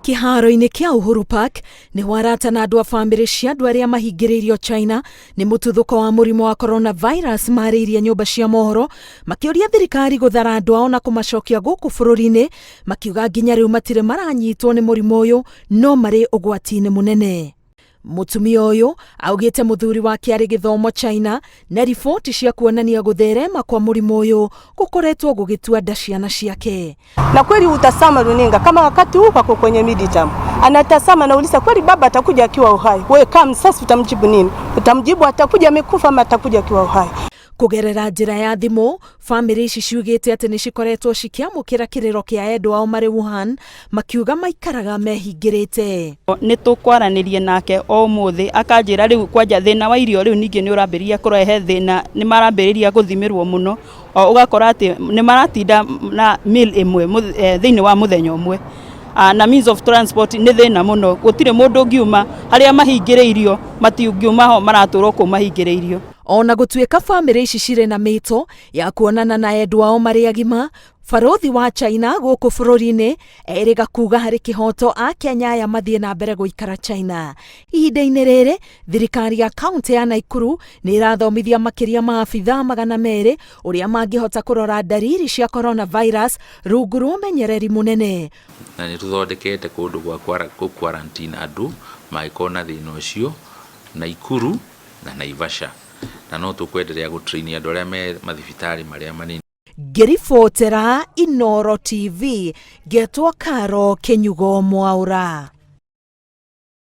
Kĩharo-inĩ kĩa Uhuru Park nĩho arata na andũ a bamĩrĩ cia andũ arĩa mahingĩrĩirio China nĩ mũtuthũko wa mũrimũ wa coronavirus marĩirie nyũmba cia mohoro makĩũria thirikari gũthara andũ ao na kũmacokia gũkũ bũrũri-inĩ, makiuga nginya rĩu matirĩ maranyitwo nĩ mũrimũ ũyũ no marĩ ũgwati-inĩ mũnene. Mũtumia ũyũ augĩte mũthuri wake arĩ gĩthomo China na riboti cia kuonania gũtherema kwa mũrimũ ũyũ gũkoretwo gũgĩtua nda ciana ciake. Na kweli utasama runinga kama wakati huu wako kwenye midterm, anatazama nauliza, kweli baba atakuja akiwa uhai? Wewe kama msasi utamjibu nini? Utamjibu atakuja amekufa ama atakuja akiwa uhai? Kũgerera njĩra ya thimũ, bamĩrĩ ici ciugĩte atĩ nĩ cikoretwo cikĩamũkĩra kĩrĩro kĩa endwa ao marĩ Wuhan, makiuga maikaraga mehingĩrĩte. Nĩ tũkwaranĩria nake o ũmũthĩ, akanjĩra rĩu kwanja thĩna wa irio rĩu ningĩ nĩ ũrambĩrĩria kũrehe thĩna, nĩ marambĩrĩria gũthimĩrwo mũno, o ũgakora atĩ nĩ maratinda na meal ĩmwe thĩinĩ wa mũthenya ũmwe. Na means of transport nĩ thĩna mũno, gũtirĩ mũndũ ũngiuma harĩa mahingĩrĩirio, matingiuma ho, maratũrwo kũu mahingĩrĩirio. Ona gũtuĩka bamĩrĩ ici cirĩ na mĩto ya kuonana na endwa ao marĩ agima, barũthi wa China gũkũ bũrũri-inĩ erĩga kuga harĩ kĩhoto a Kenya aya mathiĩ na mbere gũikara China. Ihinda-inĩ rĩrĩ, thirikari ya kaunti ya Naikuru nĩ ĩrathomithia makĩria ma abithaa 200 ũrĩa mangĩhota kũrora ndariri cia coronavirus rungu rwa ũmenyereri mũnene. Na nĩ tũthondekete kũndũ gwa kũ quarantine andũ mangĩkorwo na thĩna ũcio Naikuru na Naivasha, na no tũkwenderea gũ train andũ arĩa me mathibitarĩ marĩa manene. Ngĩribotera Inooro TV, ngetwo Karo Kĩnyugo Mwaũra.